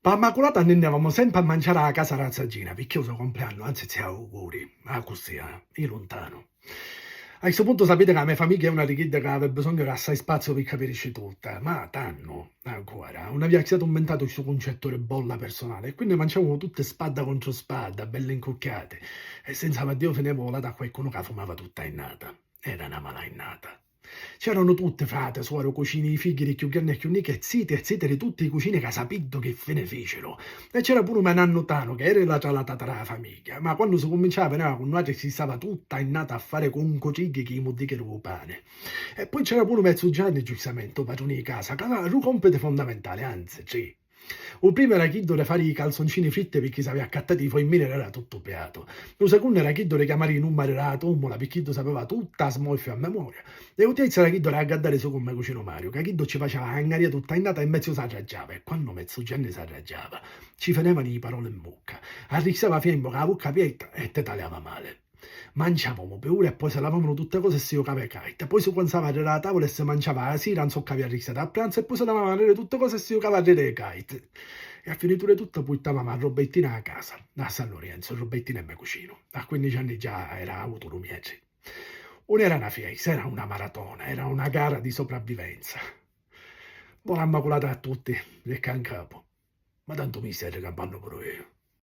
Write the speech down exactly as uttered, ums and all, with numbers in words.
Pâ Maculata nni nn'evamu sempri a manciari â casa dâ zagina, picchì u so compleannu, anzi, zia, auguri, accussì, eh, i luntanu. A stu puntu sapiti ca a me famigghia è una di chiddi ca havi bisognu d'assai spaziu pi capìrisci tutta, ma tannu, ancora, 'un avìa zia tummintatu stu cuncettu di bolla personali, e quinni manciavamu tutti spadda contru spadda, belli 'ncucchiati, e senza Maddiu finiva vulati a quaicunu ca fumava tutta a innata. Era na mala innata. C'eranu tutti, frati, suoru, cucini, i figghi di cchiù granni e cchiù nichi, e ziti e ziti di tutti i cucini ca sapiddu chi fini ficiru. E c'era puru me nannu Tanu, ca era la tralatatara dâ famigghia, ma quannu si cuminciava vineva cu nuatri e si stava tutta a innata a fari cuncutrigghi chi i muddichi dû pani. E poi c'era puru me zu Gianni, giustamenti, u patruni di casa, ca aveva dui compiti fondamentali, anzi, tri. U primu era chiddu di fari i calzoncini fritti picchì s'avìa accattati i foimmini ed era tuttu piatu. U secunnu era chiddu di chiamari i nummari dâ tummula picchì iddu sapeva tutta a smorfia a memoria. E u terzu era chiddu di aggaddari su cu me cucinu Mariu, ca chiddu ci faciava a angaria tutta a innata e me ziu s'arraggiava, e quannu me zu Gianni s'arraggiava, ci finevanu i paroli 'n vucca. Arristava fiemmu cu a vucca aperta e ti taliava mali. Manciavamu pi uri e poi si lavavanu tutti cosi e si jucava â carta. Poi si cuanzava a diri â tavula e si manciava â sira, 'nzoccu avìa arristatu a pranzu, e poi si lavavanu a diri tutti cosi e si jucava a diri â carta. E a finitura di tuttu purtavamu a Robertina â casa, a San Lorenzu, Robertina è me cucinu. A quinnici anni già era avutu dui metri. 'Un era na festa, era una maratona, era una gara di sopravvivenza. Bona Immaculata a tutti, lecca 'n capu. Ma tantu mi stai ricampannu puru iu.